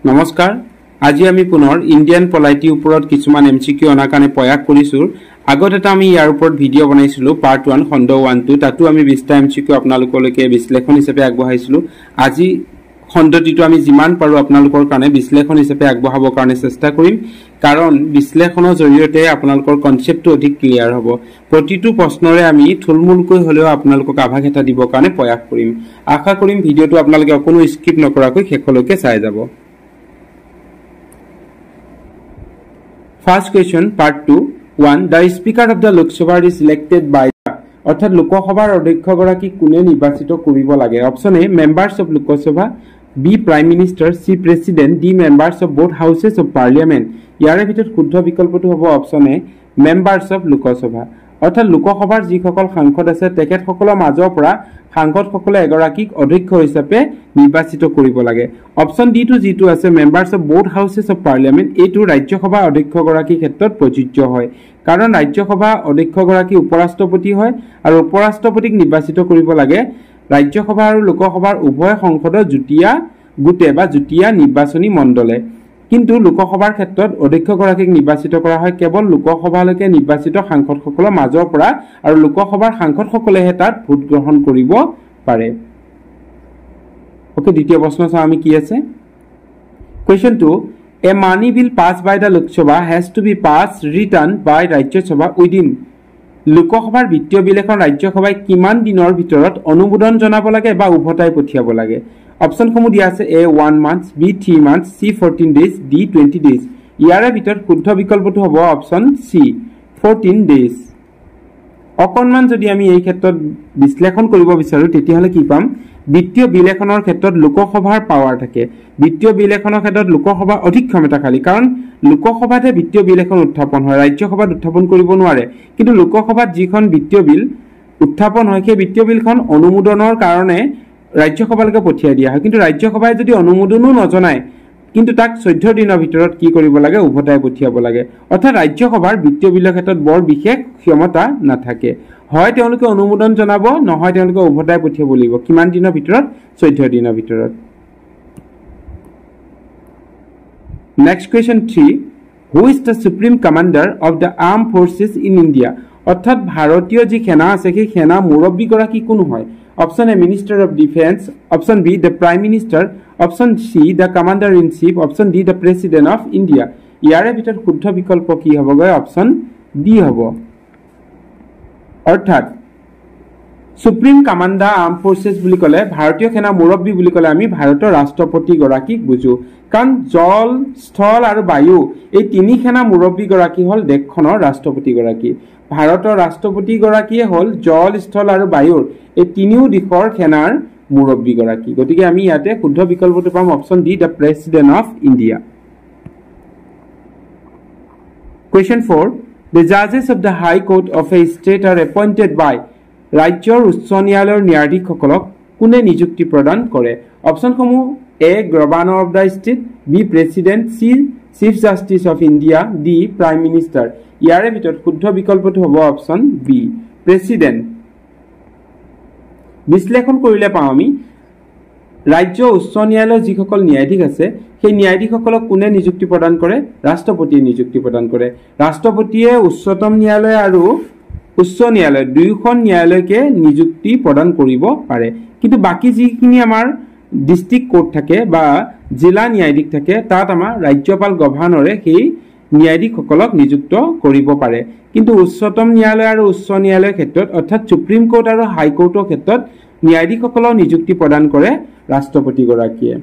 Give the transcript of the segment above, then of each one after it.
নমস্কাৰ, আজি আমি পুনৰ ইণ্ডিয়ান পলাইটিৰ ওপৰত কিছুমান এম চি কিউ অনাৰ কাৰণে প্ৰয়াস কৰিছোঁ। আগত এটা আমি ইয়াৰ ওপৰত ভিডিঅ' বনাইছিলোঁ, পাৰ্ট 1, খণ্ড 1-2, তাতো আমি 20টা এম চি কিউ আপোনালোকলৈকে বিশ্লেষণ হিচাপে আগবঢ়াইছিলোঁ। আজি খণ্ডটিটো আমি যিমান পাৰোঁ আপোনালোকৰ কাৰণে বিশ্লেষণ হিচাপে আগবঢ়াবৰ কাৰণে চেষ্টা কৰিম, কাৰণ বিশ্লেষণৰ জৰিয়তে আপোনালোকৰ কনচেপ্টটো অধিক ক্লিয়াৰ হ'ব। প্ৰতিটো প্ৰশ্নৰে আমি থুলমূলকৈ হ'লেও আপোনালোকক আভাস এটা দিবৰ কাৰণে প্ৰয়াস কৰিম। আশা কৰিম ভিডিঅ'টো আপোনালোকে অকণো স্কিপ নকৰাকৈ শেষলৈকে চাই যাব। First question, part 2, 1. The Speaker of the Lok Sabha is elected by, অৰ্থাৎ লোকসভাৰ অধ্যক্ষগৰাকী কোনে নিৰ্বাচিত কৰিব লাগে? Option A, members of Lok Sabha, B, prime minister, C, president, D, members of both houses of parliament. ইয়াৰে ভিতৰত শুদ্ধ বিকল্পটো হ'ব option A, members of Lok Sabha. অৰ্থাৎ লোকসভাৰ যিসকল সাংসদ আছে তেখেতসকলৰ মাজৰ পৰা সাংসদসকলে এগৰাকীক অধ্যক্ষ হিচাপে নিৰ্বাচিত কৰিব লাগে। অপশ্যন ডিটো যিটো আছে members of both houses of parliament, এইটো ৰাজ্যসভা অধ্যক্ষগৰাকীৰ ক্ষেত্ৰত প্ৰযোজ্য হয়, কাৰণ ৰাজ্যসভা অধ্যক্ষগৰাকী উপৰাষ্ট্ৰপতি হয় আৰু উপৰাষ্ট্ৰপতিক নিৰ্বাচিত কৰিব লাগে ৰাজ্যসভা আৰু লোকসভাৰ উভয় সংসদৰ যুটীয়া গোটে বা যুটীয়া নিৰ্বাচনী মণ্ডলে। কিন্তু লোকসভাৰ ক্ষেত্ৰত অধ্যক্ষগৰাকীক নিৰ্বাচিত কৰা হয় কেৱল লোকসভালৈকে নিৰ্বাচিত সাংসদসকলৰ মাজৰ পৰা আৰু লোকসভাৰ সাংসদসকলেহে তাত ভোট গ্ৰহণ কৰিব পাৰে। অ'কে, দ্বিতীয় প্ৰশ্ন চাওঁ আমি কি আছে। Question 2, a money bill pass by the Lok Sabha has to be pass return by Rajya Sabha within. লোকসভাৰ বিত্তীয় বিল এখন ৰাজ্যসভাই কিমান দিনৰ ভিতৰত অনুমোদন জনাব লাগে বা উভতাই পঠিয়াব লাগে? অপশ্যনসমূহ দিয়া আছে A 1 month, B 3 month, C 14 days, D 20 days. ইয়াৰে ভিতৰত শুদ্ধ বিকল্পটো হ'ব অপশ্যন চি 14 ডেইজ। অকণমান যদি আমি এই ক্ষেত্ৰত বিশ্লেষণ কৰিব বিচাৰোঁ তেতিয়াহ'লে কি পাম, বিত্তীয় বিল এখনৰ ক্ষেত্ৰত লোকসভাৰ পাৱাৰ থাকে। বিত্তীয় বিল এখনৰ ক্ষেত্ৰত লোকসভা অধিক ক্ষমতাশালী, কাৰণ লোকসভাতহে বিত্তীয় বিল এখন উত্থাপন হয়, ৰাজ্যসভাত উত্থাপন কৰিব নোৱাৰে। কিন্তু লোকসভাত যিখন বিত্তীয় বিল উত্থাপন হয় সেই বিত্তীয় বিলখন অনুমোদনৰ কাৰণে ৰাজ্যসভালৈকে পঠিয়াই দিয়া হয়। কিন্তু ৰাজ্যসভাই যদি অনুমোদনো নজনায় কিন্তু তাক 14 দিনৰ ভিতৰত কি কৰিব লাগে, উভতাই পঠিয়াব লাগে। অৰ্থাৎ ৰাজ্যসভাৰ বিত্তীয় বিলৰ ক্ষেত্ৰত বৰ বিশেষ ক্ষমতা নাথাকে, হয় তেওঁলোকে অনুমোদন জনাব, নহয় তেওঁলোকে উভতাই পঠিয়াব লাগিব। কিমান দিনৰ ভিতৰত? 14 দিনৰ ভিতৰত। Next question 3, who is the supreme commander of the arm forces in India? অৰ্থাৎ ভাৰতীয় যি সেনা আছে সেই সেনা মুৰব্বীগৰাকী কোন হয়? Option A, minister of defence, option B, the prime minister, option C, the commander in chief, option D, the president of India. ইয়াৰে ভিতৰত শুদ্ধ বিকল্প কি হ'বগৈ? অপশ্যন ডি হ'ব। অৰ্থাৎ সুপ্ৰিম কামাণ্ডাৰ আৰ্ম ফৰ্চেছ বুলি ক'লে, ভাৰতীয় সেনা মুৰব্বী বুলি ক'লে আমি ভাৰতৰ ৰাষ্ট্ৰপতিগৰাকীক বুজো, কাৰণ জল, স্থল আৰু বায়ু এই তিনি সেনা মুৰব্বীগৰাকী হ'ল দেশখনৰ ৰাষ্ট্ৰপতিগৰাকী। ভাৰতৰ ৰাষ্ট্ৰপতিগৰাকীয়ে হ'ল জল, স্থল আৰু বায়ুৰ এই তিনিও দিশৰ সেনাৰ মুৰব্বীগৰাকী। গতিকে আমি ইয়াতে শুদ্ধ বিকল্পটো পাম option D, the president of India. Question 4, the জাজেছ of the high court of a state are appointed by. ৰাজ্যৰ উচ্চ ন্যায়ালয়ৰ ন্যায়াধীশসকলক কোনে নিযুক্তি প্ৰদান কৰে? অপশ্যনসমূহ A, governor of the state, B, president, C, chief justice of India, D, prime minister. ইয়াৰে ভিতৰত শুদ্ধ বিকল্পটো হ'ব অপশ্যন বি, প্ৰেচিডেণ্ট। বিশ্লেষণ কৰিলে পাওঁ আমি ৰাজ্য উচ্চ ন্যায়ালয়ৰ যিসকল ন্যায়াধীশ আছে সেই ন্যায়াধীশসকলক কোনে নিযুক্তি প্ৰদান কৰে? ৰাষ্ট্ৰপতিয়ে নিযুক্তি প্ৰদান কৰে। ৰাষ্ট্ৰপতিয়ে উচ্চতম ন্যায়ালয় আৰু উচ্চ ন্যায়ালয় দুয়োখন ন্যায়ালয়কে নিযুক্তি প্ৰদান কৰিব পাৰে। কিন্তু বাকী যিখিনি আমাৰ ডিষ্ট্ৰিক্ট কোৰ্ট থাকে বা জিলা ন্যায়াধীশ থাকে তাত আমাৰ ৰাজ্যপাল গভৰ্ণৰে সেই ন্যায়াধীশসকলক নিযুক্ত কৰিব পাৰে। কিন্তু উচ্চতম ন্যায়ালয় আৰু উচ্চ ন্যায়ালয়ৰ ক্ষেত্ৰত অৰ্থাৎ সুপ্ৰিম কোৰ্ট আৰু হাইকোৰ্টৰ ক্ষেত্ৰত ন্যায়াধীশসকলক নিযুক্তি প্ৰদান কৰে ৰাষ্ট্ৰপতিগৰাকীয়ে।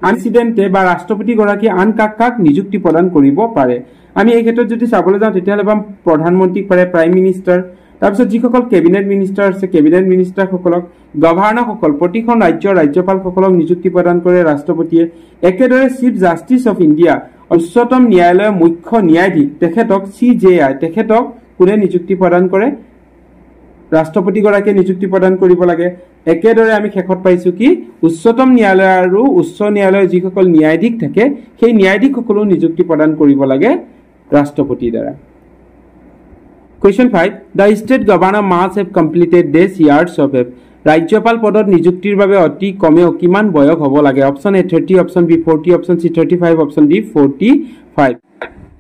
প্ৰেচিডেণ্টে বা ৰাষ্ট্ৰপতিগৰাকীয়ে আন কাক কাক নিযুক্তি প্ৰদান কৰিব পাৰে? আমি এই ক্ষেত্ৰত যদি চাবলৈ যাওঁ তেতিয়াহ'লে পাম প্ৰধানমন্ত্ৰীক পাৰে, প্ৰাইম মিনিষ্টাৰ, তাৰপিছত যিসকল কেবিনেট মিনিষ্টাৰ আছে কেবিনেট মিনিষ্টাৰসকলক, গভাৰ্ণৰসকল, প্ৰতিখন ৰাজ্যৰ ৰাজ্যপালসকলক নিযুক্তি প্ৰদান কৰে ৰাষ্ট্ৰপতিয়ে। একেদৰে চিফ জাষ্টিছ অফ ইণ্ডিয়া, উচ্চতম ন্যায়ালয়ৰ মুখ্য ন্যায়াধীশ তেখেতক চি জে আই, তেখেতক কোনে নিযুক্তি প্ৰদান কৰে? ৰাষ্ট্ৰপতিগৰাকীয়ে নিযুক্তি প্ৰদান কৰিব লাগে। একেদৰে আমি শেষত পাইছোঁ কি উচ্চতম ন্যায়ালয় আৰু উচ্চ ন্যায়ালয়ৰ যিসকল ন্যায়াধীশ থাকে সেই ন্যায়াধীশসকলেও নিযুক্তি প্ৰদান কৰিব লাগে ৰাষ্ট্ৰপতিৰ দ্বাৰা। Question 5, the state governor must have completed dash years of. ৰাজ্যপাল পদত নিযুক্তিৰ বাবে অতি কমেও কিমান বয়স হ'ব লাগে? Option A 30, option B 40, option C 35, option D 45।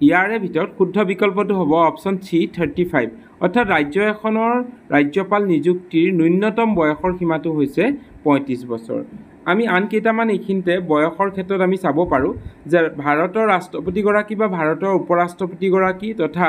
ইয়াৰে ভিতৰত শুদ্ধ বিকল্পটো হ'ব অপশ্যন চি 35। অৰ্থাৎ ৰাজ্য এখনৰ ৰাজ্যপাল নিযুক্তিৰ ন্যূনতম বয়সৰ সীমাটো হৈছে 35 বছৰ। আমি আন কেইটামান এইখিনিতে বয়সৰ ক্ষেত্ৰত আমি চাব পাৰোঁ যে ভাৰতৰ ৰাষ্ট্ৰপতিগৰাকী বা ভাৰতৰ উপ-ৰাষ্ট্ৰপতিগৰাকী তথা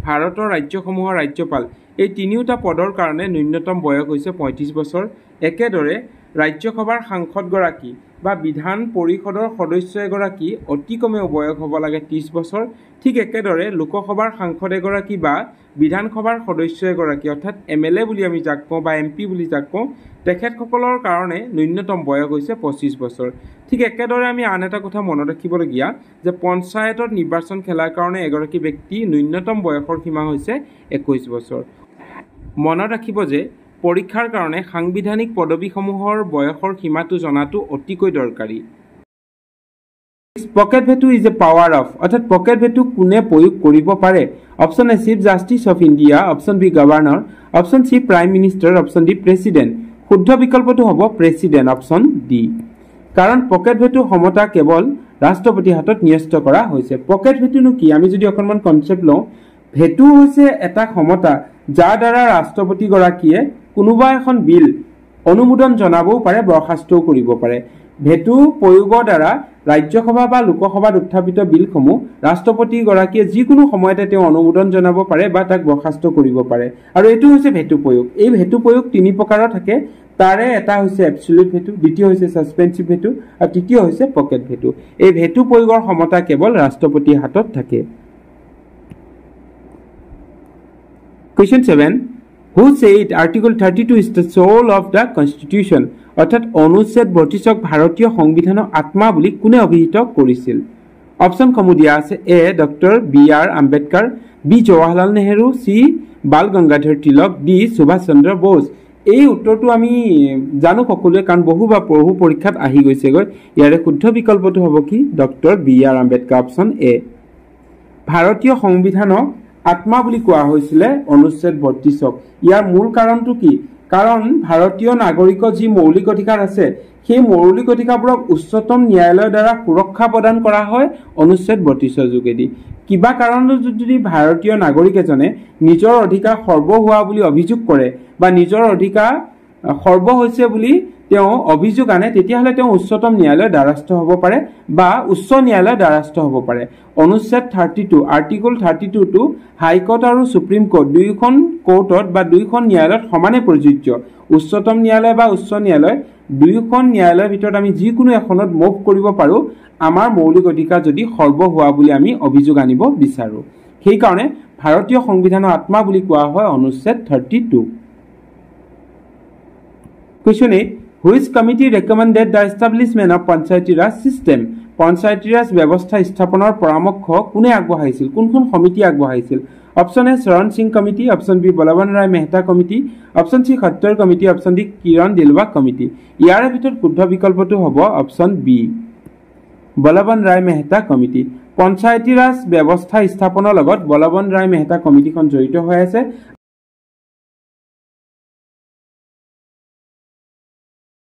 ভাৰতৰ ৰাজ্যসমূহৰ ৰাজ্যপাল এই তিনিওটা পদৰ কাৰণে ন্যূনতম বয়স হৈছে 35 বছৰ। একেদৰে ৰাজ্যসভাৰ সাংসদগৰাকী বা বিধান পৰিষদৰ সদস্য এগৰাকী অতি কমেও বয়স হ'ব লাগে 30 বছৰ। ঠিক একেদৰে লোকসভাৰ সাংসদ এগৰাকী বা বিধানসভাৰ সদস্য এগৰাকী অৰ্থাৎ এম এল এ বুলি আমি যাক কওঁ বা এম পি বুলি যাক কওঁ, তেখেতসকলৰ কাৰণে ন্যূনতম বয়স হৈছে 25 বছৰ। ঠিক একেদৰে আমি আন এটা কথা মনত ৰাখিবলগীয়া যে পঞ্চায়তত নিৰ্বাচন খেলাৰ কাৰণে এগৰাকী ব্যক্তি ন্যূনতম বয়সৰ সীমা হৈছে 21 বছৰ। মনত ৰাখিব যে পৰীক্ষাৰ কাৰণে সাংবিধানিক পদবীসমূহৰ বয়সৰ সীমাটো জনাটো অতিকৈ দৰকাৰী। Pocket veto is a power of, অৰ্থাৎ পকেট ভেটু কোনে প্ৰয়োগ কৰিব পাৰে? Option A chief justice of India, option B governor, option C prime minister, option D president. শুদ্ধ বিকল্পটো হ'ব প্ৰেচিডেণ্ট, অপশ্যন ডি। কাৰণ পকেট ভেটু ক্ষমতা কেৱল ৰাষ্ট্ৰপতিৰ হাতত ন্যস্ত কৰা হৈছে। পকেট ভেটুনো কি? আমি যদি অকণমান কনচেপ্ট লওঁ, ভেটু হৈছে এটা ক্ষমতা যাৰ দ্বাৰা ৰাষ্ট্ৰপতিগৰাকীয়ে কোনোবা এখন বিল অনুমোদন জনাবও পাৰে, বৰখাস্তও কৰিব পাৰে। ভেটু প্ৰয়োগৰ দ্বাৰা ৰাজ্যসভা বা লোকসভাত উত্থাপিত বিলসমূহ ৰাষ্ট্ৰপতিগৰাকীয়ে যিকোনো সময়তে তেওঁ অনুমোদন জনাব পাৰে বা তাক বৰখাস্ত কৰিব পাৰে। আৰু এইটো হৈছে ভেটু প্ৰয়োগ। এই ভেটু প্ৰয়োগ তিনি প্ৰকাৰৰ থাকে। তাৰে এটা হৈছে এবছলিউট ভেটু, দ্বিতীয় হৈছে ছাছপেনচিভ ভেটু আৰু তৃতীয় হৈছে পকেট ভেটু। এই ভেটু প্ৰয়োগৰ ক্ষমতা কেৱল ৰাষ্ট্ৰপতিৰ হাতত থাকে। Question 7, who said Article 32 is the soul of the Constitution? অৰ্থাৎ অনুচ্ছেদ 32ক ভাৰতীয় সংবিধানৰ আত্মা বুলি কোনে অভিহিত কৰিছিল? অপশ্যনসমূহ দিয়া আছে A doctor B R Ambedkar, B Jawaharlal Nehru, C Bal Gangadhar Tilak, D Subhash Chandra Bose. এই উত্তৰটো আমি জানো সকলোৱে, কাৰণ বহু বা বহু পৰীক্ষাত আহি গৈছেগৈ। ইয়াৰে শুদ্ধ বিকল্পটো হ'ব কি? Doctor B R Ambedkar, option A. ভাৰতীয় সংবিধানক আত্মা বুলি কোৱা হৈছিলে অনুচ্ছেদ 32ক। ইয়াৰ মূল কাৰণটো কি? কাৰণ ভাৰতীয় নাগৰিকৰ যি মৌলিক অধিকাৰ আছে সেই মৌলিক অধিকাৰবোৰক উচ্চতম ন্যায়ালয়ৰ দ্বাৰা সুৰক্ষা প্ৰদান কৰা হয় অনুচ্ছেদ 32ৰ যোগেদি। কিবা কাৰণত যদি ভাৰতীয় নাগৰিক এজনে নিজৰ অধিকাৰ সৰ্ব হোৱা বুলি অভিযোগ কৰে বা নিজৰ অধিকাৰ সৰ্ব হৈছে বুলি তেওঁ অভিযোগ আনে, তেতিয়াহ'লে তেওঁ উচ্চতম ন্যায়ালয়ৰ দ্বাৰস্থ হ'ব পাৰে বা উচ্চ ন্যায়ালয়ৰ দ্বাৰস্থ হ'ব পাৰে। অনুচ্ছেদ 32, আৰ্টিকল 32টো হাইকোৰ্ট আৰু সুপ্ৰিম কোৰ্ট দুয়োখন কোৰ্টত বা দুয়োখন ন্যায়ালয়ত সমানে প্ৰযোজ্য। উচ্চতম ন্যায়ালয় বা উচ্চ ন্যায়ালয় দুয়োখন ন্যায়ালয়ৰ ভিতৰত আমি যিকোনো এখনত মুভ কৰিব পাৰোঁ আমাৰ মৌলিক অধিকাৰ যদি সৰ্ব হোৱা বুলি আমি অভিযোগ আনিব বিচাৰোঁ। সেইকাৰণে ভাৰতীয় সংবিধানৰ আত্মা বুলি কোৱা হয় অনুচ্ছেদ 32। Question 8, which committee recommended the establishment of Panchayati Raj system? Panchayati Raj ব্যৱস্থা স্থাপনৰ পৰামৰ্শ কোনে আগবঢ়াইছিল? কোনখন সমিতি আগবঢ়াইছিল? Option A Charan Singh committee, option B Balwant Rai Mehta committee, option C Sachar committee, option D Kiran Dilwag committee. ইয়াৰে ভিতৰত শুদ্ধ বিকল্পটো হ'ব option B Balwant Rai Mehta committee. Panchayati Raj ব্যৱস্থা স্থাপনৰ লগত বলৱন্ত ৰায় মেহতা কমিটিখন জড়িত হৈ আছে।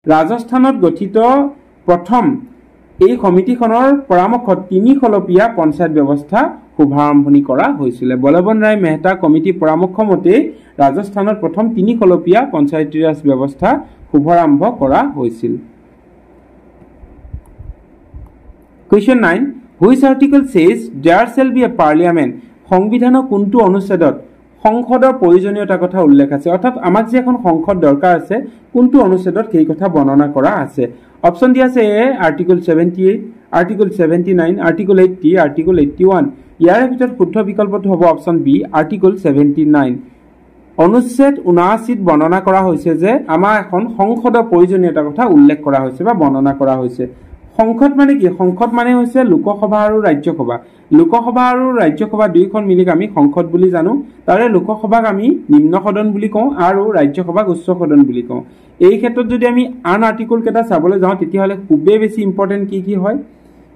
ৰাজস্থানত গঠিত প্ৰথম এই সমিতিখনৰ পৰামৰ্শত তিনিখলপীয়া পঞ্চায়ত ব্যৱস্থা শুভাৰম্ভণি কৰা হৈছিলে। বলৱন্ত ৰায় মেহতা কমিটিৰ পৰামৰ্শ মতেই ৰাজস্থানত প্ৰথম তিনিখলপীয়া পঞ্চায়তী ৰাজ ব্যৱস্থা শুভাৰম্ভ কৰা হৈছিল। Question 9, which article says there shall be a parliament? সংবিধানৰ কোনটো অনুচ্ছেদত সংসদৰ প্ৰয়োজনীয়তাৰ কথা উল্লেখ আছে? অৰ্থাৎ আমাক যে এখন সংসদ দৰকাৰ আছে, কোনটো অনুচ্ছেদত সেই কথা বৰ্ণনা কৰা আছে? অপশ্যন দিয়া আছে A article 78, article 79, article 80, article 81। ইয়াৰে ভিতৰত শুদ্ধ বিকল্পটো হ'ব অপশ্যন বি আৰ্টিকল 79। অনুচ্ছেদ 79ত বৰ্ণনা কৰা হৈছে যে আমাৰ এখন সংসদৰ প্ৰয়োজনীয়তাৰ কথা উল্লেখ কৰা হৈছে বা বৰ্ণনা কৰা হৈছে। সংসদ মানে কি? সংসদ মানে হৈছে লোকসভা আৰু ৰাজ্যসভা। লোকসভা আৰু ৰাজ্যসভা দুয়োখন মিলি আমি সংসদ বুলি জানো। তাৰে লোকসভাক আমি নিম্ন সদন বুলি কওঁ আৰু ৰাজ্যসভাক উচ্চ সদন বুলি কওঁ। এই ক্ষেত্ৰত যদি আমি আন আৰ্টিকল কেইটা চাবলৈ যাওঁ তেতিয়াহ'লে খুবেই বেছি ইম্পৰ্টেণ্ট কি কি হয়,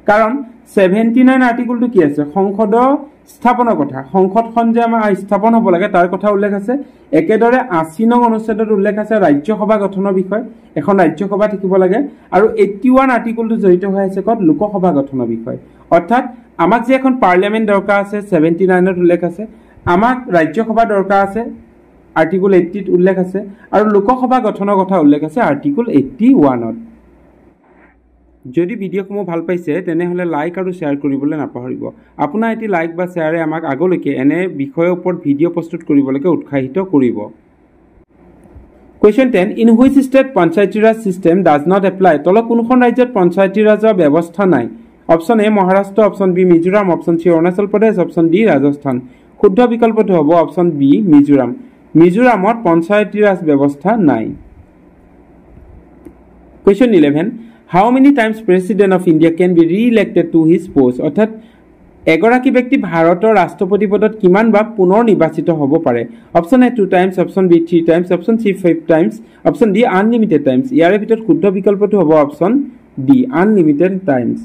কাৰণ 79 আৰ্টিকলটো কি আছে? সংসদৰ স্থাপনৰ কথা, সংসদখন যে আমাৰ স্থাপন হ'ব লাগে তাৰ কথা উল্লেখ আছে। একেদৰে 80 নং অনুচ্ছেদত উল্লেখ আছে ৰাজ্যসভা গঠনৰ বিষয়, এখন ৰাজ্যসভা থাকিব লাগে। আৰু 81 আৰ্টিকলটো জড়িত হৈ আছে ক'ত? লোকসভা গঠনৰ বিষয়। অৰ্থাৎ আমাক যে এখন পাৰ্লিয়ামেণ্ট দৰকাৰ আছে 79ত উল্লেখ আছে, আমাক ৰাজ্যসভা দৰকাৰ আছে আৰ্টিকল 80ত উল্লেখ আছে, আৰু লোকসভা গঠনৰ কথা উল্লেখ আছে আৰ্টিকল 81ত। যদি ভিডিঅ'সমূহ ভাল পাইছে তেনেহ'লে লাইক আৰু শ্বেয়াৰ কৰিবলৈ নাপাহৰিব। আপোনাৰ এটি লাইক বা শ্বেয়াৰে আমাক আগলৈকে এনে বিষয়ৰ ওপৰত ভিডিঅ' প্ৰস্তুত কৰিবলৈকে উৎসাহিত কৰিব। Question 10, in which state Panchayati Raj system does not apply? তলত কোনখন ৰাজ্যত পঞ্চায়তী ৰাজৰ ব্যৱস্থা নাই? Option A Maharashtra, option B Mizoram, option C Arunachal Pradesh, option D Rajasthan. শুদ্ধ বিকল্পটো হ'ব অপশ্যন বি মিজোৰাম। মিজোৰামত পঞ্চায়তী ৰাজ ব্যৱস্থা নাই। Question 11, how many times president of India can be re-elected to his post? অৰ্থাৎ এগৰাকী ব্যক্তি ভাৰতৰ ৰাষ্ট্ৰপতি পদত কিমান বাৰ পুনৰ নিৰ্বাচিত হ'ব পাৰে? Option A 2 times, option B 3 times, option C 5 times, option D unlimited times. ইয়াৰে ভিতৰত শুদ্ধ বিকল্পটো হ'ব অপশ্যন ডি আনলিমিটেড টাইমছ।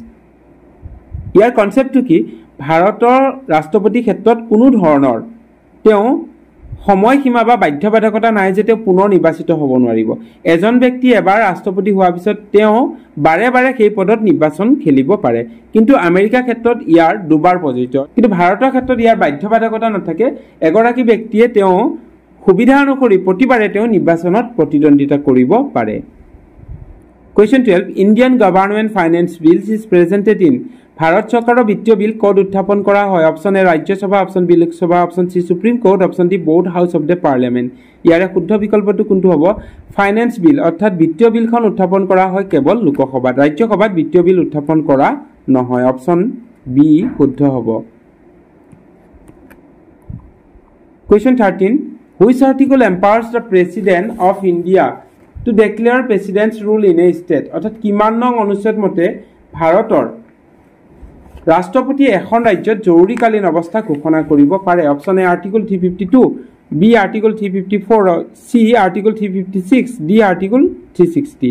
ইয়াৰ কনচেপ্টটো কি? ভাৰতৰ ৰাষ্ট্ৰপতিৰ ক্ষেত্ৰত কোনো ধৰণৰ তেওঁ সময়সীমা বা বাধ্যবাধকতা নাই যে তেওঁ পুনৰ নিৰ্বাচিত হ'ব নোৱাৰিব। এজন ব্যক্তি এবাৰ ৰাষ্ট্ৰপতি হোৱাৰ পিছত তেওঁ বাৰে বাৰে সেই পদত নিৰ্বাচন খেলিব পাৰে। কিন্তু আমেৰিকাৰ ক্ষেত্ৰত ইয়াৰ দুবাৰ প্ৰযোজ্য, কিন্তু ভাৰতৰ ক্ষেত্ৰত ইয়াৰ বাধ্যবাধকতা নাথাকে। এগৰাকী ব্যক্তিয়ে তেওঁ সুবিধা অনুসৰি প্ৰতিবাৰে তেওঁ নিৰ্বাচনত প্ৰতিদ্বন্দ্বিতা কৰিব পাৰে। Question 12, Indian government finance bills is presented in? Bharat চৰকাৰৰ বিত্তীয় বিল ক'ত উত্থাপন কৰা হয়? Option A Rajya Sabha, option B Lok Sabha, option C supreme court, option D both house of the parliament. ইয়াৰে শুদ্ধ বিকল্পটো কোনটো হ'ব? ফাইনেন্স বিল অৰ্থাৎ বিত্তীয় বিলখন উত্থাপন কৰা হয় কেৱল লোকসভাত, ৰাজ্যসভাত বিত্তীয় বিল উত্থাপন কৰা নহয়। অপশ্যন বি শুদ্ধ হ'ব। Question 13, which article empowers the president of India to declare president's rule in a state? অৰ্থাৎ কিমান নং অনুচ্ছেদ মতে ভাৰতৰ ৰাষ্ট্ৰপতিয়ে এখন ৰাজ্যত জৰুৰীকালীন অৱস্থা ঘোষণা কৰিব পাৰে? Option A article 352, B article 354, C article 356, D article 360।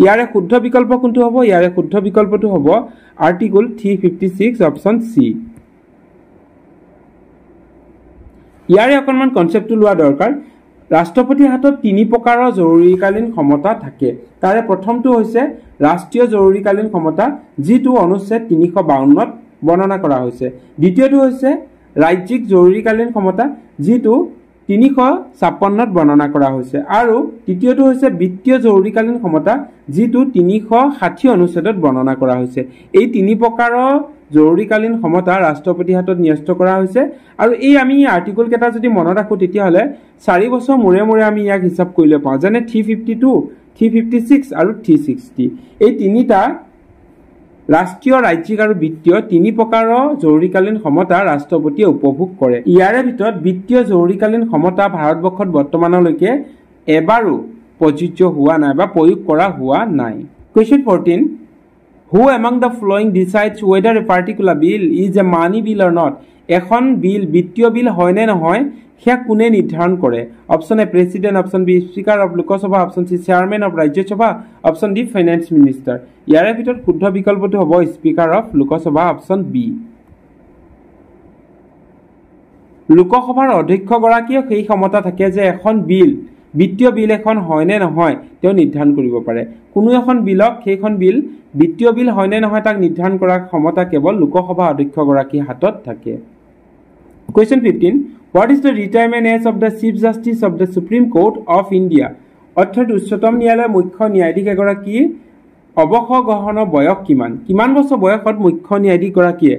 ইয়াৰে শুদ্ধ বিকল্প কোনটো হ'ব? ইয়াৰে শুদ্ধ বিকল্পটো হ'ব আৰ্টিকল 356 অপশ্যন চি। ইয়াৰে অকণমান কনচেপ্টটো লোৱা দৰকাৰ। ৰাষ্ট্ৰপতিৰ হাতত তিনি প্ৰকাৰৰ জৰুৰীকালীন ক্ষমতা থাকে। তাৰে প্ৰথমটো হৈছে ৰাষ্ট্ৰীয় জৰুৰীকালীন ক্ষমতা, যিটো অনুচ্ছেদ 352ত বৰ্ণনা কৰা হৈছে। দ্বিতীয়টো হৈছে ৰাজ্যিক জৰুৰীকালীন ক্ষমতা, যিটো 356ত বৰ্ণনা কৰা হৈছে। আৰু তৃতীয়টো হৈছে বিত্তীয় জৰুৰীকালীন ক্ষমতা, যিটো 360 অনুচ্ছেদত বৰ্ণনা কৰা হৈছে। এই তিনি প্ৰকাৰৰ জৰুৰীকালীন ক্ষমতা ৰাষ্ট্ৰপতিৰ হাতত ন্যস্ত কৰা হৈছে। আৰু এই আমি আৰ্টিকল কেইটা যদি মনত ৰাখোঁ তেতিয়াহ'লে 4 বছৰ মূৰে মূৰে আমি ইয়াক হিচাপ কৰিলে পাওঁ, যেনে 352, 356 আৰু 360। এই তিনিটা ৰাষ্ট্ৰীয়, ৰাজ্যিক আৰু বিত্তীয় তিনি প্ৰকাৰৰ জৰুৰীকালীন ক্ষমতা ৰাষ্ট্ৰপতিয়ে উপভোগ কৰে। ইয়াৰে ভিতৰত বিত্তীয় জৰুৰীকালীন ক্ষমতা ভাৰতবৰ্ষত বৰ্তমানলৈকে এবাৰো প্ৰযোজ্য হোৱা নাই বা প্ৰয়োগ কৰা হোৱা নাই। Question 14, who among the following decides whether a particular bill is a money bill or not? এখন বিল বিত্তীয় বিল হয় নে নহয় সেয়া কোনে নিৰ্ধাৰণ কৰে? Option A president, option B speaker of Lok Sabha, option C chairman of Rajya Sabha, option D finance minister. ইয়াৰে ভিতৰত শুদ্ধ বিকল্পটো হ'ব speaker of Lok Sabha, option B. লোকসভাৰ অধ্যক্ষগৰাকীয়ে সেই ক্ষমতা থাকে যে এখন বিল বিত্তীয় বিল এখন হয় নে নহয় তেওঁ নিৰ্ধাৰণ কৰিব পাৰে। কোনো এখন বিলক সেইখন বিল বিত্তীয় বিল হয় নে নহয় তাক নিৰ্ধাৰণ কৰাৰ ক্ষমতা কেৱল লোকসভা অধ্যক্ষগৰাকীৰ হাতত থাকে। Question 15, what is the retirement age of the chief justice of the supreme court of India? অৰ্থাৎ উচ্চতম ন্যায়ালয়ৰ মুখ্য ন্যায়াধীশ এগৰাকীৰ অৱসৰ গ্ৰহণৰ বয়স কিমান? কিমান বছৰ বয়সত মুখ্য ন্যায়াধীশগৰাকীয়ে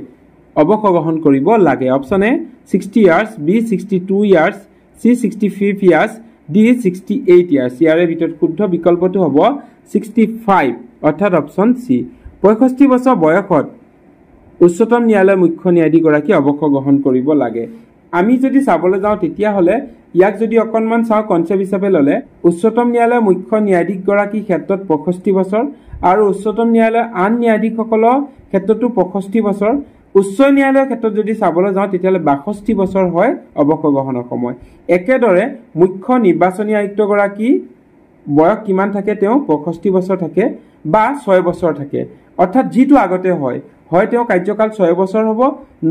অৱসৰ গ্ৰহণ কৰিব লাগে? Option A 60 years, B 62 years, C 65 years, D 68 years. ইয়াৰে ভিতৰত শুদ্ধ বিকল্পটো হ'ব 65, অৰ্থাৎ অপশ্যন চি। 65 বছৰ বয়সত উচ্চতম ন্যায়ালয়ৰ মুখ্য ন্যায়াধীশগৰাকীয়ে অৱসৰ গ্ৰহণ কৰিব লাগে। আমি যদি চাবলৈ যাওঁ তেতিয়াহ'লে ইয়াক যদি অকণমান চাওঁ কনচেপ্ট হিচাপে ল'লে উচ্চতম ন্যায়ালয়ৰ মুখ্য ন্যায়াধীশগৰাকীৰ ক্ষেত্ৰত 65 বছৰ আৰু উচ্চতম ন্যায়ালয়ৰ আন ন্যায়াধীশসকলৰ ক্ষেত্ৰতো 65 বছৰ। উচ্চ ন্যায়ালয়ৰ ক্ষেত্ৰত যদি চাবলৈ যাওঁ তেতিয়াহ'লে 62 বছৰ হয় অৱসৰ গ্ৰহণৰ সময়। একেদৰে মুখ্য নিৰ্বাচনী আয়ুক্তগৰাকী বয়স কিমান থাকে? তেওঁ 65 বছৰ থাকে বা 6 বছৰ থাকে। অৰ্থাৎ যিটো আগতে হয়, হয় তেওঁ কাৰ্যকাল 6 বছৰ হ'ব,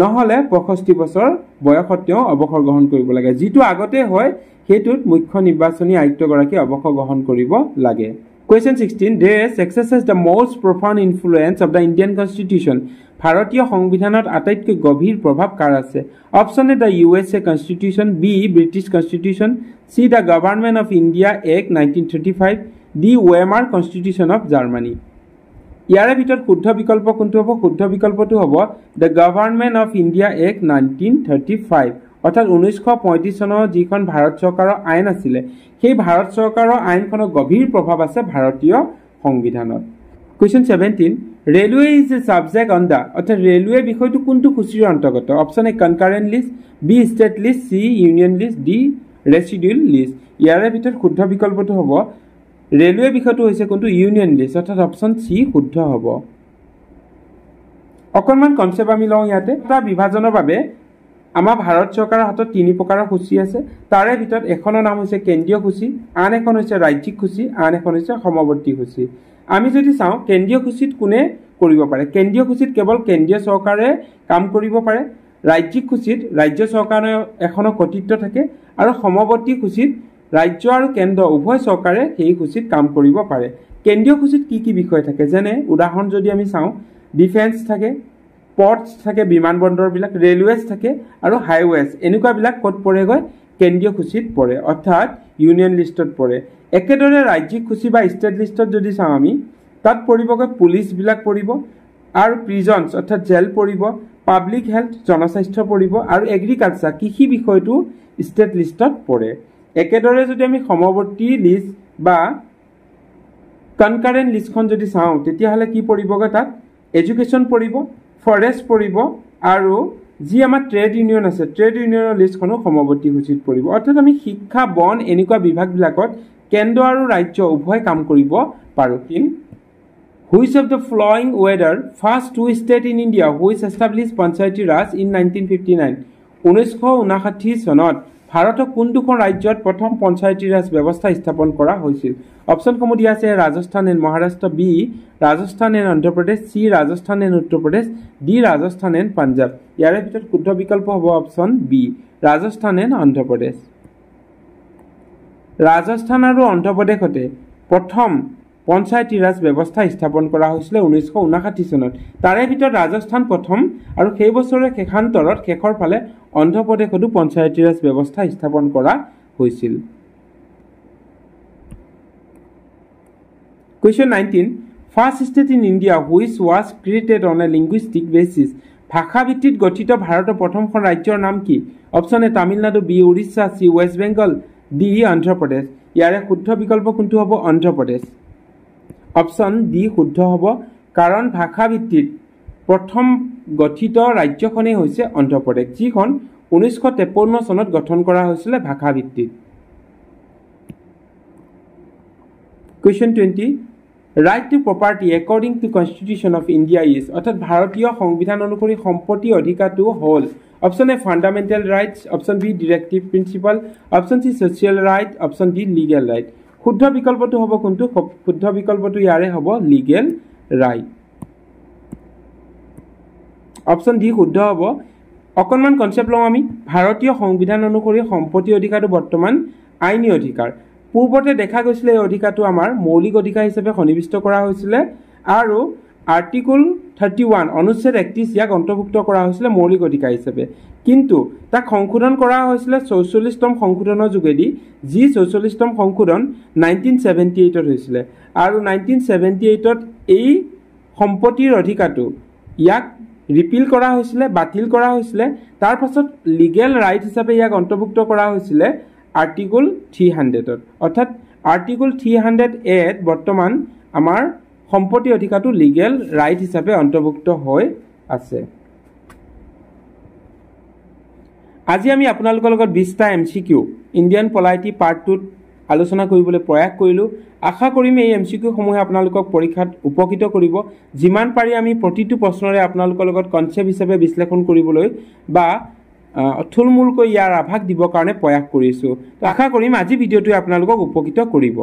নহ'লে 65 বছৰ বয়সত তেওঁ অৱসৰ গ্ৰহণ কৰিব লাগে। যিটো আগতে হয় সেইটোত মুখ্য নিৰ্বাচনী আয়ুক্তগৰাকীয়ে অৱসৰ গ্ৰহণ কৰিব লাগে। Question 16, dash exercise the most profound influence of the Indian constitution. ভাৰতীয় সংবিধানত আটাইতকৈ গভীৰ প্ৰভাৱ কাৰ আছে? Option A the USA constitution, B British constitution, C the government of India act 1935, D Weimar constitution of Germany. ইয়াৰে ভিতৰত শুদ্ধ বিকল্প কোনটো হ'ব? শুদ্ধ বিকল্পটো হ'ব the government of India act 1935। অৰ্থাৎ 1935 চনৰ যিখন ভাৰত চৰকাৰৰ আইন আছিলে, সেই ভাৰত চৰকাৰৰ আইনখনৰ গভীৰ প্ৰভাৱ আছে ভাৰতীয় সংবিধানত। Question 17, railway is a subject on the, অৰ্থাৎ ৰেলৱে বিষয়টো কোনটো সূচীৰ অন্তৰ্গত? Option A concurrent list, B state list, C union list, D residual list. ইয়াৰে ভিতৰত শুদ্ধ বিকল্পটো হ'ব ৰেলৱে বিষয়টো হৈছে কোনটো? ইউনিয়ন লিষ্ট, অৰ্থাৎ অপশ্যন চি শুদ্ধ হ'ব। অকণমান কনচেপ্ট আমি লওঁ ইয়াতে। এটা বিভাজনৰ বাবে আমাৰ ভাৰত চৰকাৰৰ হাতত 3 প্ৰকাৰৰ সূচী আছে। তাৰে ভিতৰত এখনৰ নাম হৈছে কেন্দ্ৰীয় সূচী, আন এখন হৈছে ৰাজ্যিক সূচী, আন এখন হৈছে সমৱৰ্তী সূচী। আমি যদি চাওঁ কেন্দ্ৰীয় সূচীত কোনে কৰিব পাৰে? কেন্দ্ৰীয় সূচীত কেৱল কেন্দ্ৰীয় চৰকাৰে কাম কৰিব পাৰে। ৰাজ্যিক সূচীত ৰাজ্য চৰকাৰৰ এখনৰ কৰ্তৃত্ব থাকে, আৰু সমৱৰ্তী সূচীত ৰাজ্য আৰু কেন্দ্ৰ উভয় চৰকাৰে সেই সূচীত কাম কৰিব পাৰে। কেন্দ্ৰীয় সূচীত কি কি বিষয় থাকে? যেনে উদাহৰণ যদি আমি চাওঁ, ডিফেন্স থাকে, পৰ্টছ থাকে, বিমানবন্দৰবিলাক, ৰেলৱেজ থাকে আৰু হাইৱেজ, এনেকুৱাবিলাক ক'ত পৰেগৈ? কেন্দ্ৰীয় সূচীত পৰে, অৰ্থাৎ ইউনিয়ন লিষ্টত পৰে। একেদৰে ৰাজ্যিক সূচী বা ষ্টেট লিষ্টত যদি চাওঁ আমি, তাত পৰিবগৈ পুলিচবিলাক পৰিব, আৰু প্ৰিজনছ অৰ্থাৎ জেল পৰিব, পাব্লিক হেল্থ জনস্বাস্থ্য পৰিব, আৰু এগ্ৰিকালচাৰ কৃষি বিষয়টো ষ্টেট লিষ্টত পৰে। একেদৰে যদি আমি সমৱৰ্তী লিষ্ট বা কনকাৰেণ্ট লিষ্টখন যদি চাওঁ, তেতিয়াহ'লে কি পৰিবগৈ? তাত এডুকেশ্যন পৰিব, ফৰেষ্ট পৰিব, আৰু যি আমাৰ ট্ৰেড ইউনিয়ন আছে, ট্ৰেড ইউনিয়নৰ লিষ্টখনো সমৱৰ্তী সূচীত পৰিব। অৰ্থাৎ আমি শিক্ষা, বন এনেকুৱা বিভাগবিলাকত কেন্দ্ৰ আৰু ৰাজ্য উভয় কাম কৰিব পাৰোঁ। Which of the following were first 2 state in India which establish Panchayati Raj in 1959? 1959 চনত ভাৰতৰ কোন দুখন ৰাজ্যত প্ৰথম পঞ্চায়তী ৰাজ ব্যৱস্থা স্থাপন কৰা হৈছিল? অপশ্যনসমূহ দিয়া আছে Rajasthan and Maharashtra, B Rajasthan and Andhra Pradesh, C Rajasthan and Uttar Pradesh, D Rajasthan and Punjab. ইয়াৰে ভিতৰত শুদ্ধ বিকল্প হ'ব option B Rajasthan and Andhra Pradesh. Rajasthan আৰু অন্ধ্ৰপ্ৰদেশতে প্ৰথম পঞ্চায়তী ৰাজ ব্যৱস্থা স্থাপন কৰা হৈছিলে 1959 চনত। তাৰে ভিতৰত ৰাজস্থান প্ৰথম, আৰু সেই বছৰে শেষান্তৰত শেষৰ ফালে অন্ধ্ৰপ্ৰদেশতো পঞ্চায়তী ৰাজ ব্যৱস্থা স্থাপন কৰা হৈছিল। Question 19, first state in India which was created on a linguistic basis. ভাষাভিত্তিত গঠিত ভাৰতৰ প্ৰথমখন ৰাজ্যৰ নাম কি? Option A Tamil Nadu, B Orissa, C West Bengal, D Andhra Pradesh. ইয়াৰে শুদ্ধ বিকল্প কোনটো হ'ব? অন্ধ্ৰপ্ৰদেশ। অপশ্যন ডি শুদ্ধ হ'ব, কাৰণ ভাষাভিত্তিত প্ৰথম গঠিত ৰাজ্যখনেই হৈছে অন্ধ্ৰপ্ৰদেশ, যিখন 1953 চনত গঠন কৰা হৈছিলে ভাষাভিত্তিত। Question 20, right to property according to constitution of India is, অৰ্থাৎ ভাৰতীয় সংবিধান অনুসৰি সম্পত্তি অধিকাৰটো হ'ল option A fundamental rights, option B directive principle, option C social right, option D legal right. শুদ্ধ বিকল্পটো হ'ব কোনটো? শুদ্ধ বিকল্পটো ইয়াৰে হ'ব লিগেল ৰাইট। অপশ্যন ডি শুদ্ধ হ'ব। অকণমান কনচেপ্ট লওঁ আমি। ভাৰতীয় সংবিধান অনুসৰি সম্পত্তি অধিকাৰটো বৰ্তমান আইনী অধিকাৰ। পূৰ্বতে দেখা গৈছিলে এই অধিকাৰটো আমাৰ মৌলিক অধিকাৰ হিচাপে সন্নিৱিষ্ট কৰা হৈছিলে, আৰু আৰ্টিকল 31 অনুচ্ছেদ 31 ইয়াক অন্তৰ্ভুক্ত কৰা হৈছিলে মৌলিক অধিকাৰ হিচাপে। কিন্তু তাক সংশোধন কৰা হৈছিলে 44তম সংশোধনৰ যোগেদি, যি 44তম সংশোধন 1978 হৈছিলে। আৰু 1978 এই সম্পত্তিৰ অধিকাৰটো ইয়াক ৰিপিল কৰা হৈছিলে, বাতিল কৰা হৈছিলে। তাৰ পাছত লিগেল ৰাইট হিচাপে ইয়াক অন্তৰ্ভুক্ত কৰা হৈছিলে আৰ্টিকল 300ত। অৰ্থাৎ আৰ্টিকল 300 এত বৰ্তমান আমাৰ সম্পত্তি অধিকাৰটো লিগেল ৰাইট হিচাপে অন্তৰ্ভুক্ত হৈ আছে। আজি আমি আপোনালোকৰ লগত 20টা MCQ Indian polity part 2ত আলোচনা কৰিবলৈ প্ৰয়াস কৰিলোঁ। আশা কৰিম এই MCQসমূহে আপোনালোকক পৰীক্ষাত উপকৃত কৰিব। যিমান পাৰি আমি প্ৰতিটো প্ৰশ্নৰে আপোনালোকৰ লগত কনচেপ্ট হিচাপে বিশ্লেষণ কৰিবলৈ বা থুলমূলকৈ ইয়াৰ আভাস দিবৰ কাৰণে প্ৰয়াস কৰিছোঁ। তো আশা কৰিম আজি ভিডিঅ'টোৱে আপোনালোকক উপকৃত কৰিব।